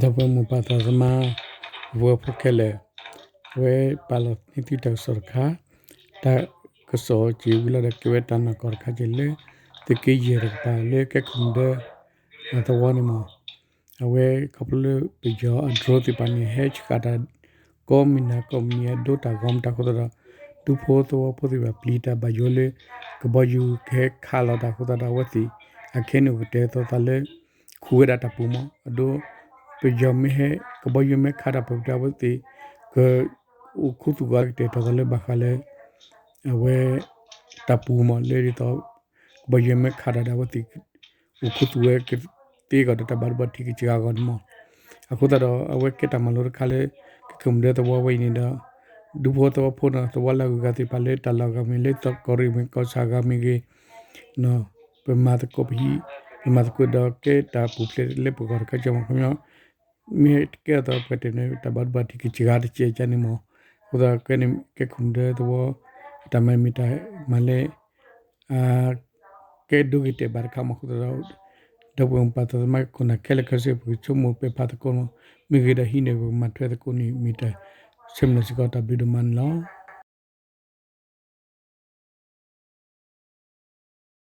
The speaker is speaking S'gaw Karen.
ဒီပုၢ်ဝဲၢ်မိၢ်ပၢ်သးသမါ ပဝဲဖိခဲလၢာ်, အဝဲပာ်လီၤန့ၢ်သုတၢ်ကစီၣ်တခါ, တၢ်ကစီၣ်စံးဝံၤလီၤဒီး ကဲဝဲတၢ်နီၢ်ကီၢ်တခါက့ၤလၢ သုးက့ယဲၢ်တကပၤလၢကဲခိၣ်မုၢ်ဒၢ သဝီန့ၣ်မး, အဝဲခီဖျိလၢပယီၤအ drone သ့ၣ်တဖၣ်န့ၣ် ဟဲဆှၣ်တၢ် ကိးမုၢ်နၤကိးမုၢ်နံၤအဒိတၢ်ဂီၤမတၤအဃိသတးဒီး ဒူဖိသဝီဖိသ့ၣ်တဖၣ်ပျံၤတၢ်ဘၣ်ယိၣ်လၢ ကဘီယူၤကဟဲခးလီၤတၢ်အဃိသတးဒီး အဝဲသ့ၣ်အခဲန့ၣ်အိၣ်ကတဲာ်ကတီၤသးလၢ ခူၣ်ဝဲဒၣ်တၢ်ပူၤမး အဒိ ပယီၤမ့ၢ်ဟဲ ကဘီယူၤမ့ၢ်ခးတၢ်ပူၤဒီး အဝဲသ့ၣ်က အိၣ်ခူသူၣ်ဝဲကတဲာ်ကတီၤသးလၢဘၣ်ဃးလၢ အဝဲ တၢ်ပူၤမး လၢဒ်သိး ကဘီယူၤမ့ၢ်ခးတၢ်ဒီး အဝဲသ့ၣ် အိၣ်ခူသူၣ်ဝဲကသ့အဂီၢ်ဒီး တၢ်ဘၣ်ဒိဘၣ်ထံးကစှၤအဂီၢ်န့ၣ်မး. အဃိသတးဒီး အဝဲကဲတၢ်မၤလိတခါလၢ ကဲခိၣ်မုၢ်ဒၢသဝီဝဲအံၤန့ၣ်ဒီး ဒူဖိသဝီဖိန့ၣ် သဝီလၢအဂုၤအဂၤသ့ၣ်တဖၣ်လၢတၢ်လီၢ်အဂၤမ့ၢ်ဂ့ၤ လၢကီၢ်ရ့ၣ်မ့ၢ်ဂ့ၤ ကီၢ်ဆၣ်အဂၤမ့ၢ်ဂ့ၤ ပမၤသကိးပဟံၣ် ပမၤသကိးဒီးကဲတၢ်ပူၤဖျဲးလၢပဂီၢ်တခါကၢမး ခီပညီ မ့ၢ်တကဲအသးပှဲၤတဲာ်န့ၣ် တၢ်ဘၣ်ဒိဘၣ်ထံးကစှၤတကဲကန့ၣ်မး. အဃိသတးကဲန့ၣ် ကဲခိၣ်မုၢ်ဒၢသဝီ တၢ်မၤမ့ၢ်တၢ်မၤလၢ ကဲဒိဂ့ၤတဲာ်ဘၣ်တခါမး အဃိသတးဒီး ဒီပုၢ်ဝဲၢ်မိၢ်ပၢ်သးသမါခိၣ်နၢ်ခဲလၢာ်ခဲဆ့ ပကဆိကမိၣ်ပဲာ်ဖးသကိးမး မ့ၢ်ဂ့ၤဒီးဟံးန့ၢ်ပကမၤထွဲသကိးန့ၣ် မ့ၢ်တၢ်ဆၢမုၢ်လၢ်စ့ၢ်ကီး တၢ်ဘျုးဒိၣ်မးန့ၣ်လီၤ.